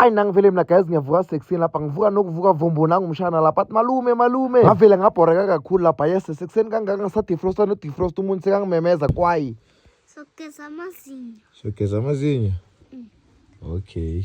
Ayi nangivele mina guys, ngiyavuka sekuseni lapha, ngivuka nokuvuka vumbu nangumshana lapha, athi malume, malume. Ngavele ngabhoreka kakhulu lapha, yes, sekuseni kangaka ngisadefrosta nodefrost, umuntu sekangimemeza kwayi. Sokugeza amazinyo. Sogeza amazinyo? Okay.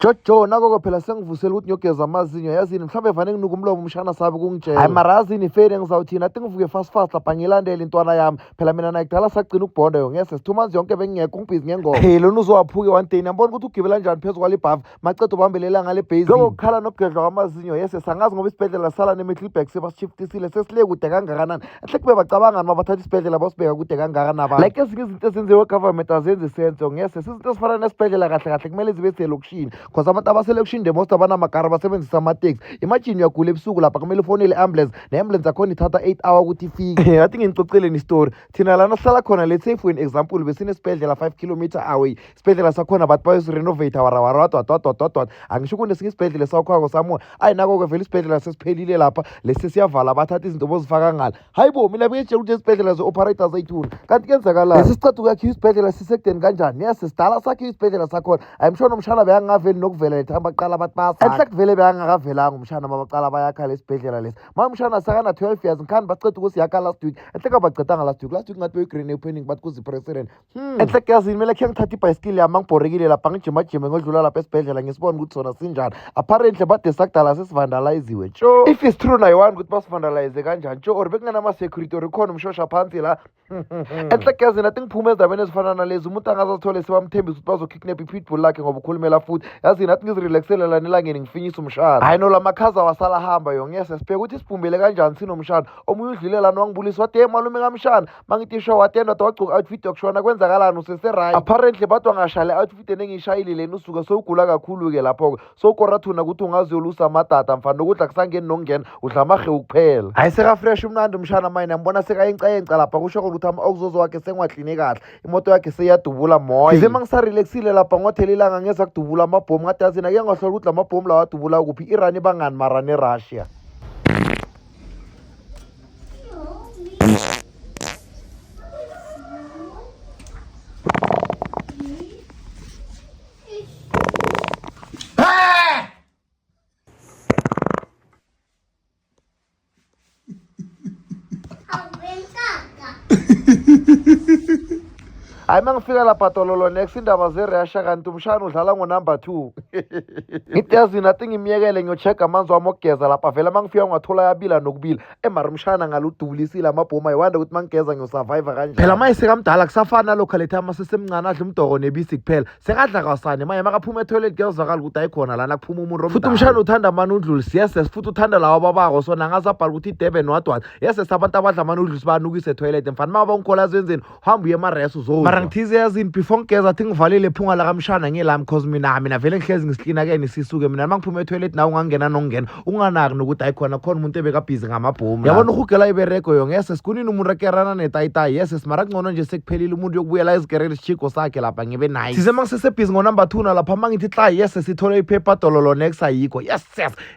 Jojo, nako-ke phela sengivusela ukuthi ngiyogeza amazinyo. Yazini, mhlawumbe vane nginuka umlomo, umshana sabe kungitshela. Hayi mara yazini, ifeni engizawuthini, athi ngivuke fast fast lapha ngilandele intwana yami. Phela mina naye kudala sagcina ukubhonda yo, ngese 2 months yonke bengingekho, ngibhizi ngengoma. Hey, lona uzowaphuke one day, niyambona ukuthi ugibela njani phezu kwale bhavu, maceda ubambelela ngale basin. Lokho kukhala nokugedlwa kwamazinyo, yese sangazi ngoba isibhedlela sala ne-Middelburg sebasishiftisile, sesile kude kangakanani. Enhle kube bacabangani mabathatha isibhedlela bosibeka kude kangaka nabantu. Like ezinye izinto ezenziwe government azenzi sense, ngese izinto ezifana nesibhedlela kahle kahle kumele zibe selokishini, cause abantu abaselokishini the most abanamagara basebenzisa amateksi. Imagine uyagula ebusuku lapha, kumele ufonele i-ambulance, ne-ambulance yakhona ithatha 8 hour ukuthi ifike. Athi nginicocele istori, thina lana sihlala khona, let's say for an example, besinesibhedlela 5 kilometer away. Isibhedlela sakhona bathi bayosirenovate, warawara wadwadwadwadwadwad. Angisho kunesinye isibhedlela esawukhwako samoya. Ayi nako-ke vele isibhedlela sesiphelile lapha, lesi siyavala, bathatha izinto bozifaka ngala. Hayi bo, mina bengitshela ukuthi esibhedlela ze-operators ayithuna, kanti kuyenzakalani? Lesi siceda ukwakhiwa isibhedlela sisekudeni kanjani? Yes, sidala sakhiwa isibhedlela sakhona. Ayimsho nomshana bekangaveli nokuvela lethamba baqala bathi bayasakha. Enhle kuvele bekangakavelanga umshana mabaqala bayakha lesibhedlela lesi. Ma umshana sakana 12 years, ngikhani baceda ukusiyakha last week. Enhle kabacedanga last week, last week ngathi beyi-grand opening, bathi kuzi-president. Enhle kuyazini, kumele khe ngithathe ibhayisikili yami, angibhorekile lapha, ngijimajime ngodlula lapha esibhedlela, ngisibone ukuthi sona sinjani. Apparently bade sakudala sesivandaliziwe. Tsho, if is true nayi-one ukuthi basivandalize kanjani, tsho, or bekunganama-security or ikhona umshosha phansi la. Enhle kuyazini, athi ngiphume ezindabeni ezifana nalezi, umuntu angazazithole sebamthembisa ukuthi bazokidnap i-pitbull lakhe ngoba ukhulumela futhi. Yazini, athi ngizirelaxele lana elangeni, ngifinyise umshana. Hayi no, la makhaza wasala hamba yo. Ngese sibheke ukuthi sibhumbele kanjani sinomshana. Omunye udlule lana wangibulisa, wathi, "Hey malume kamshana." Mangithi sho, wathi endoda wagcoka outfit yokushona, kwenzakalani, usese-right? Apparently bathi wangashaya le outfit enengiyishayile lena, usuke sowugula kakhulu-ke lapho-ke, sowukora thuna ukuthi ungaziyolusa amadada mfana, nokudla kusangeni nokungena, udla amahewu kuphela. Hayi sekafresh, umnandi umshana mayini, ambona sekayencayenca lapha, kusho khona ukuthi ama-oxos wakhe sengwakline kahle, imoto yakhe seyiyadubula moya. Ngize mangisarelaxile lapha, ngothela ilanga, ngeza kudubula amabhomu, ngathi yazini, ake ngahlola ukuthi la mabhomu lawa adubula kuphi, Iran ibangani mara ne-Russia. Awubenkaka. Hayi, uma ngifika lapha tololo next, indaba zerasha, kanti umshana udlala ngo-number 2. Ngithi yazini, athi ngimyekele ngiyo-check amanzi wami okugeza lapha. Vele uma ngifika ngathola yabila nokubila emara umshana ngaludubulisile amabhomu. Ayiwanda ukuthi uma ngigeza ngiyosurvive kanjani. Phela maye sekamdala, kusafana nalokhu alethe amasesemncane adla umdoko nebisi kuphela, sekadla kwasane. Manje makaphuma etoilet kuyazwakala ukuthi ayikhona lana kuphuma umuntu. Futhi umshana uthanda ama-noodles, yes yes, futhi uthanda lawa babako, so nangaze abhala ukuthi i-Durban what what. Yes yes, abantu abadla ama-noodles banukise etoilet mfana. Uma bangikhola zenzeni, hamba uye emares uzozwa. Mara ngithize yazini, before ngigeza athi ngivalile iphunga lakamshana ngelami, cause mina vele ngihlezi ngisiklina ke nisisuke. Mina uma ngiphuma etoilet nawe ungangena nokungena, unganaki nokuthi ayikhona khona umuntu ebekabhizi ngamabhomu. Yabona urhugela iberego yo, ngese sikunini umuntu akerana netayitayi. Yes, mara kungcono nje sekuphelile, umuntu yokubuyela ezikereni isitshigo sakhe lapha, ngibe nice. Size mangisesebhizi ngo-number 2 nalapha, mangithi tla, yes, sithole iphepha dololo next ayikho. Yes,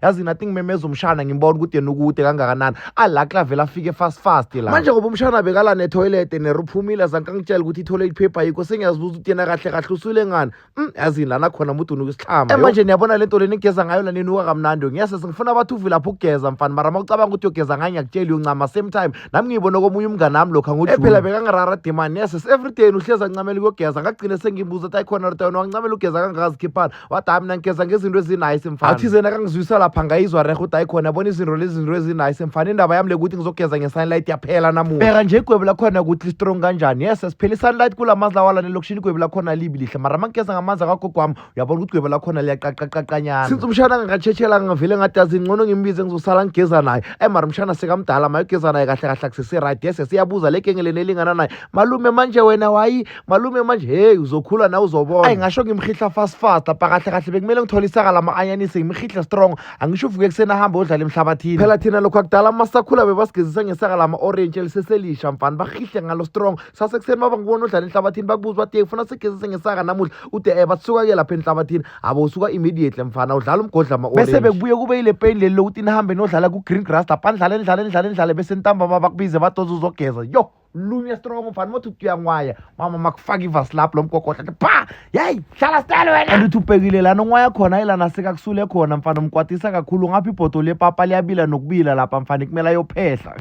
yazi nathi ngimemeza umshana, ngimbona ukuthi yena ukude kangakanani ala, klavela afike fast fast la. Manje ngoba umshana bekala netoilet neruphumile, azange angitshela ukuthi i-toilet paper ayikho, sengiyazibuza ukuthi yena kahle kahle usule ngani. Yazini lana khona umuntu unuka isihlama. Manje niyabona le nto lena igeza ngayo lana inuka kamnandi. Ngiyase ngifuna abathi uve lapho ukugeza mfana, mara uma ucabanga ukuthi uyogeza ngayo, ngiyakutshela uyoncama same time. Nami ngiyibona komunye umngane wami lokhu angothi phela bekangirara dimani. Yes, every day uhlezi ancamela ukuyogeza, ngagcine sengimbuza ukuthi ayikhona rota yona wancamela ukugeza kangakazikhiphana, wathi hayi, mina ngigeza ngezinto ezinice mfana. Athizena nakangizwisa lapha, ngayizwa rehe ukuthi ayikhona, yabona izinto lezi, zinto ezinice mfana. Indaba yami lekuthi ngizogeza nge-sunlight yaphela namuhla. Bheka nje igwebu lakhona ukuthi li-strong kanjani. Yes, siphela i-sunlight kula manzi lawa lana elokishini, igwebu lakhona libi lihle, mara mangigeza ngamanzi akagogo wami, uyabona ukuthi igwebu lakhona liyaqaqaqaqanyana. Since umshana ngakatshetshelanga, ngavele ngathi yazi ngcono ngimbize, ngizosala ngigeza naye. Mara umshana sekamdala, mayogeza naye kahle kahle akusese-right. Yes, siyabuza le genge lena elingana naye, malume manje wena wayi malume manje, hey, uzokhula na uzobona. Ayi ngasho ngimhihla fast fast lapha, kahle kahle bekumele ngithole isaka lama-anyanisi, ngimhihle strong. Angisho uvuke ekuseni ahambe odlala emhlabathini. Phela thina lokhu akudala masakhula bebasigezisa ngesaka lama-orange eliseselisha mfana, bahihle ngalo strong sasekuseni. Mabangibona udlala enhlabathini, bakubuza bathi, "Hey, ufuna sigezise ngesaka namuhla?" Ude batsuka-ke lapha enhlabathini, abo usuka immediately mfana udlala umgodla ama-orange. Bese bekubuye kube yile pain leli lokuthi nihambe nodlala ku-green grass lapha, nidlale nidlale nidlale nidlale, bese ntambama bakubize badoze uzogeza yo. Lunywe strong mfana, mothi uthi uyangwaya mama makufaka ivasilaphu lo mgogodla athi, pha yeyi hlala style wena. And uthi ubhekile lana ungwaya khona ilana sekakusule khona mfana, umkwatisa kakhulu ngapha ibhodo lepapa liyabila nokubila lapha mfana, kumele ayophehla.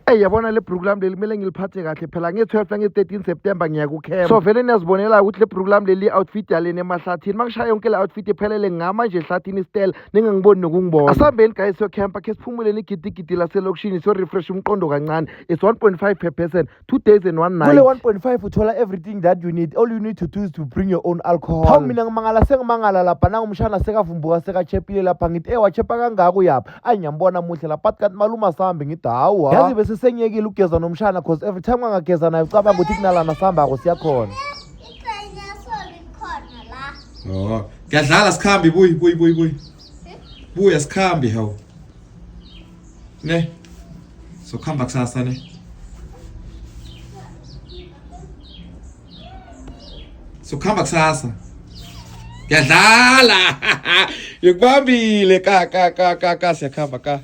Eyi yabona le bhruku lami leli kumele ngiliphathe kahle phela, nge-12 nange-13 September ngiya kucamp. So vele niyazibonela ukuthi le bhruku lami leli outfit yalena emahlathini, mangishaya yonke le outfit iphelele ngama nje ehlathini istela ningangiboni nokungibona. Asambeni guys, siyocampa, khe siphumuleni igidigidi laselokishini, siyorefresh umqondo kancane. It's 1.5 per person, 2 days and one night. Kule 1.5 uthola everything that you need. All you need to do is to bring your own alcohol. Hawu, mina ngimangala, sengimangala lapha nangumshana sekavumbuka sekachephile lapha. Ngithi e wachepha kangaka uyapha? Ayi, ngiyambona muhle lapha, athi kanti malume asambe. Ngithi hawa, yazi bese sengiyekile ukugeza nomshana, cause every time angageza naye ucabanga ukuthi kunalana sihambako siyakhona. Iqiniso likhona la. Oh, ngiyadlala, sikhambi, buyi buyi buyi buyi. Buya sikhambi, hawu. Ne. Sokhamba kusasa ne. Sokhamba kusasa. Ngiyadlala. Ngikubambile ka ka ka ka ka, siyakhamba ka.